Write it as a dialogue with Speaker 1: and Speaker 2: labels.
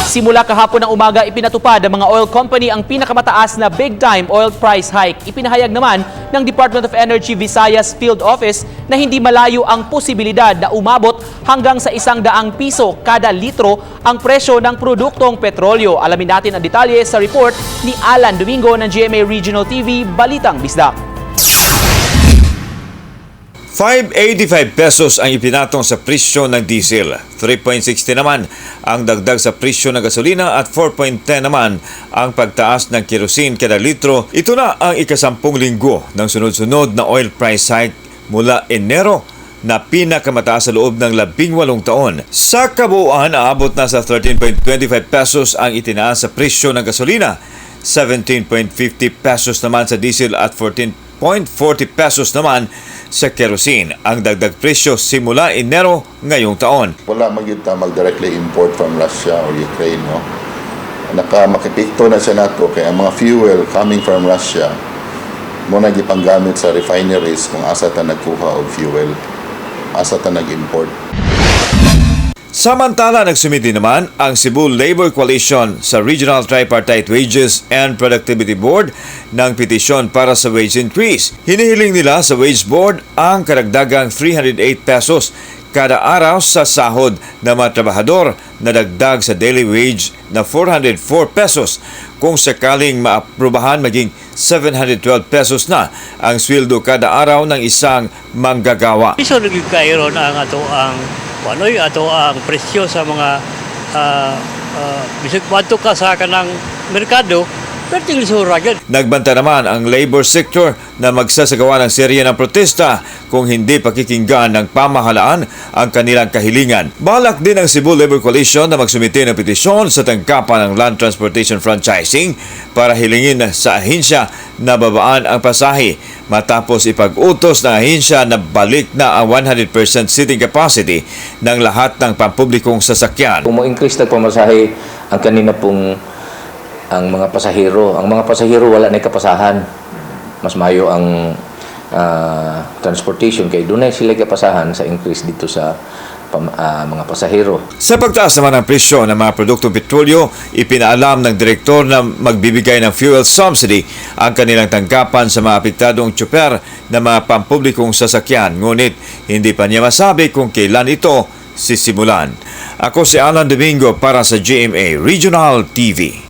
Speaker 1: Simula kahapon ng umaga, ipinatupad ng mga oil company ang pinakamataas na big-time oil price hike. Ipinahayag naman ng Department of Energy Visayas Field Office na hindi malayo ang posibilidad na umabot hanggang sa ₱100 kada litro ang presyo ng produktong petrolyo. Alamin natin ang detalye sa report ni Alan Domingo ng GMA Regional TV, Balitang Bisdak.
Speaker 2: 5.85 pesos ang ipinatong sa presyo ng diesel. 3.60 naman ang dagdag sa presyo ng gasolina at 4.10 naman ang pagtaas ng kerosene kada litro. Ito na ang 10th linggo ng sunod-sunod na oil price hike mula Enero na pinakamataas sa loob ng 18 taon. Sa kabuuan, aabot na sa 13.25 pesos ang itinaas sa presyo ng gasolina, 17.50 pesos naman sa diesel at 14.40 pesos naman sa kerosene. Ang dagdag presyo simula Enero ngayong taon.
Speaker 3: Wala man gyud ta mag-directly import from Russia or Ukraine, no? Naka makipikto na siya nato kay ang mga fuel coming from Russia mao na gipanggamit sa refineries kung asa ta nagkuha og fuel, asa ta nag-import.
Speaker 2: Samantala, nagsumiti naman ang Cebu Labor Coalition sa Regional Tripartite Wages and Productivity Board ng petisyon para sa wage increase. Hinihiling nila sa Wage Board ang karagdagang 308 pesos kada araw sa sahod ng mga trabahador na dagdag sa daily wage na 404 pesos. Kung sakaling maaprubahan, maging 712 pesos na ang sweldo kada araw ng isang manggagawa.
Speaker 4: Lisod gyud kayo ron ang ato ang kuanoy ato ang presyo sa mga bisag adto ka sa kanang merkado, perting lisura gyud.
Speaker 2: Nagbanta naman ang labor sector na magsasagawa ng serye ng protesta kung hindi pakikinggan ng pamahalaan ang kanilang kahilingan. Balak din ng Cebu Labor Coalition na magsumite ng petisyon sa tanggapan ng Land Transportation Franchising para hilingin sa ahensya na babaan ang pasahe matapos ipag-utos ng ahensya na balik na ang 100% seating capacity ng lahat ng pampublikong sasakyan.
Speaker 5: Kung mo-increase nagpamasahe ang kanina pong ang mga pasahero, ang mga pasahero wala na kapasahan. Mas mayo ang transportation kay dunay sila kapasahan sa increase dito sa mga pasahero.
Speaker 2: Sa pagtaas naman ng presyo ng mga produktong petrolyo, ipinaalam ng direktor na magbibigay ng fuel subsidy ang kanilang tanggapan sa mga apektadong tsuper ng mga pampublikong sasakyan. Ngunit hindi pa niya masabi kung kailan ito sisimulan. Ako si Alan Domingo para sa GMA Regional TV.